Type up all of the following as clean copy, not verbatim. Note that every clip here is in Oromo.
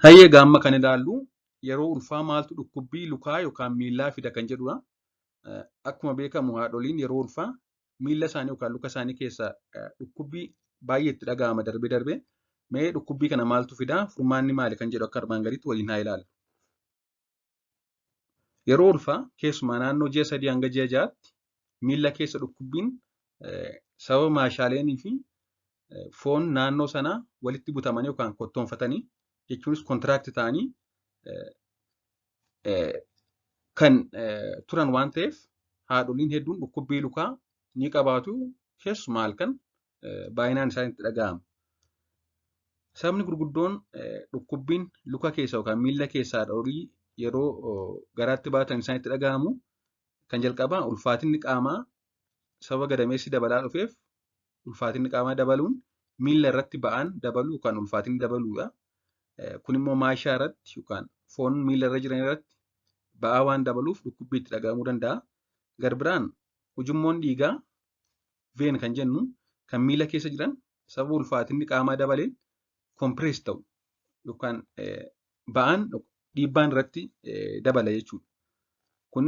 Hayyee gaamma kan ilaallu yeroo ulfaa maaltu dhukkubbii lukaa yookaan miillaa fida kan jedhudha. Akkuma beekamu haadholiin yeroo ulfaa miilla isaanii yookaan luka isaanii keessaa dhukkubbii baay'ee itti dhaga'ama darbee darbee. Mee dhukkubbii kana maaltu fidaa? Furmaanni maali kan jedhu akka armaan gadiitti waliin haa ilaallu. Yeroo ulfaa keessumaa naannoo ji'a 3 hanga ji'a 6tti miilla keessa dhukkubbiin sababa maashaaleenii fi foon naannoo sanaa walitti butamanii yookaan kottoonfatanii jechuunis kontiraakti ta'anii kan turan waan ta'eef haadholiin hedduun dhukkubbii lukaa ni qabaatu keessumaa halkan baay'inaan isaanitti dhaga'ama. Sababni gurguddoon dhukkubbiin luka keessa yookaan miilla keessa haadholii yeroo garaatti baatan isaanitti dhaga'amu kan jalqabaa ulfaatinni qaamaa sababa gadameessi dabalaa dhufeef ulfaatinni qaamaa dabaluun miilla irratti ba'aan dabaluu yookaan ulfaatinni dabaluudha. Kun immoo maashaa irratti yookaan foon miilla irra jiran irratti ba'aa waan dabaluuf dhukkubbii itti dhaga'amuu danda'a. Garbiraan ujummoon dhiigaa veen kan jennu kan miilla keessa jiran sababa ulfaatinni qaamaa dabaleen kompirees ta'u yookaan ba'aan dhiibbaan irratti dabala jechuudha. Kun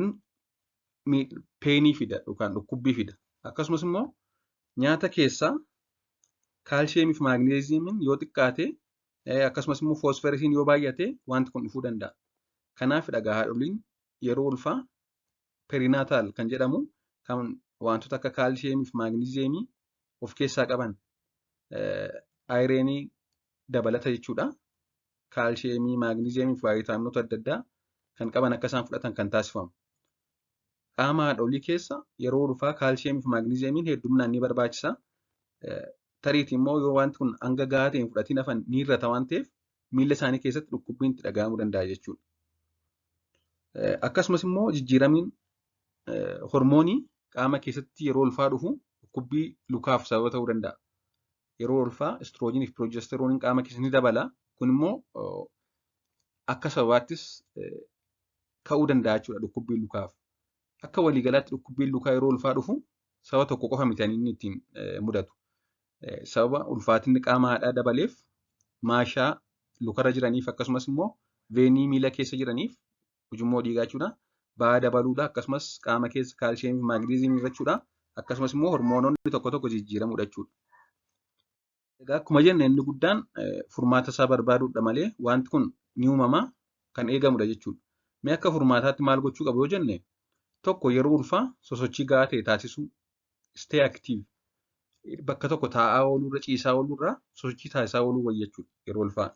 peenii fida yookaan dhukkubbii fida. Akkasumas immoo nyaata keessaa kaalshiyeemii fi maagneeziyemiin yoo xiqqaate akkasumas immoo foosfarasiin yoo baay'ate wanti kun dhufuu danda'a. Kanaaf dhagaa haadholiin yeroo ulfaa perinaataal kan jedhamu kan wantoota akka kaalshiyeemii fi maagneeziyemii of keessaa qaban ayireenii dabalata jechuudha. Kaalshiyeemii, maagneeziyemii fi vaayitaaminoota adda addaa kan qaban akka isaan fudhatan kan taasifamu. Qaama haadholii keessa yeroo ulfaa kaalshiyeemii fi maagneeziyemiin hedduminaan ni barbaachisa. Tariitii immoo yoo wanti kun hanga gahaa ta'e hin fudhatiin hafan ni hir'ata waan ta'eef miilla isaanii keessatti dhukkubbiin itti dhaga'amuu danda'a jechuudha. Akkasumas immoo jijjiiramiin hormoonii qaama keessatti yeroo ulfaa dhufu dhukkubbii lukaaf sababa ta'uu danda'a. Yeroo ulfaa istiroojiinii fi piroojesterooniin qaama keessatti ni dabala. Kun immoo akka sababaattis ka'uu danda'a jechuudha dhukkubbiin lukaaf. Akka waliigalaatti dhukkubbiin lukaa yeroo ulfaa dhufu sababa tokko qofa miti inni ittiin mudatu. Sababa ulfaatinni qaama haadhaa dabaleef maashaa lukarra jiraniif akkasumas immoo veenii miila keessa jiraniif ujummoo dhiigaa jechuudha. Ba'aa dabaluudha akkasumas qaama keessa kaalshiyeemii fi maagneeziyemii hir'achuudha. Akkasumas immoo hormoononni tokko tokko jijjiiramuudha jechuudha. Egaa akkuma jenne inni guddaan furmaata isaa barbaaduudha malee wanti kun ni uumama kan eegamudha jechuudha. Mee akka furmaataatti maal gochuu qabu yoo jenne tokko yeroo ulfaa sosochii gahaa ta'e taasisuu stay active bakka tokko taa'aa ooluurra ciisaa ooluurra sosochii taasisaa ooluu wayya jechuudha yeroo ulfaa.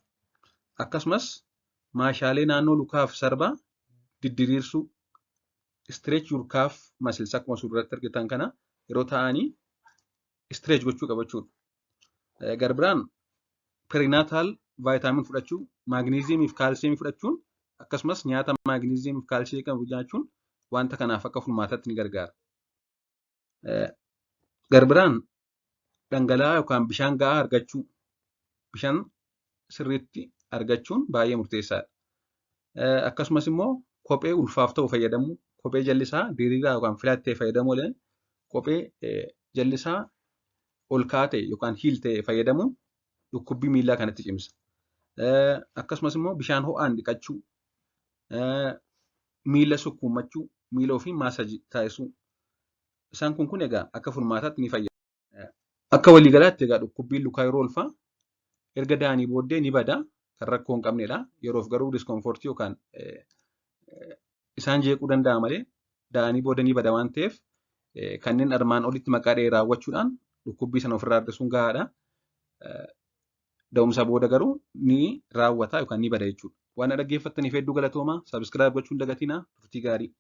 Akkasumas maashaalee naannoo lukaa fi sarbaa diddiriirsuu stretch your calf muscles akkuma suuratti argitan kana yeroo taa'anii stretch gochuu qaba jechuudha. Garbiraan perinatal vitamin fudhachuu maagneeziyemii fi kaalsiyemii fudhachuun akkasumas nyaata maagneeziyemii fi kaalsiyemii qabu nyaachuun wanta kanaaf akka furmaataatti ni gargaara. Garbiraan dhangala'aa yookaan bishaan gahaa argachuu bishaan sirriitti argachuun baay'ee murteessaadha. Akkasumas immoo kophee ulfaaf ta'u fayyadamuu kophee jalli isaa diriiraa yookaan flat ta'e fayyadamuu malee kophee jalli isaa ol ka'aa ta'e yookaan heel ta'e fayyadamuun dhukkubbii miillaa kanatti cimsa. Akkasumas immoo bishaan ho'aan dhiqachuu, miila sukkuummachuu, miila ofii massage taasisuu. Isaan kun egaa akka furmaataatti ni fayyadu. Akka waliigalaatti egaa dhukkubbiin lukaa yeroo ulfaa erga da'anii booddee ni bada kan rakkoo hin qabnedha. Yeroof garuu discomfortii yookaan isaan jeequu danda'a malee da'anii booda ni bada waan ta'eef kanneen armaan olitti maqaa dha'e raawwachuudhaan dhukkubbii sana ofirraa hir'isuun gahaadha. Da'umsa booda garuu ni raawwata yookaan ni bada jechuudha. Waan na dhaggeeffattaniif hedduu galatoomaa. Subscribe gochuu hin dagatinaa. Turtii gaarii.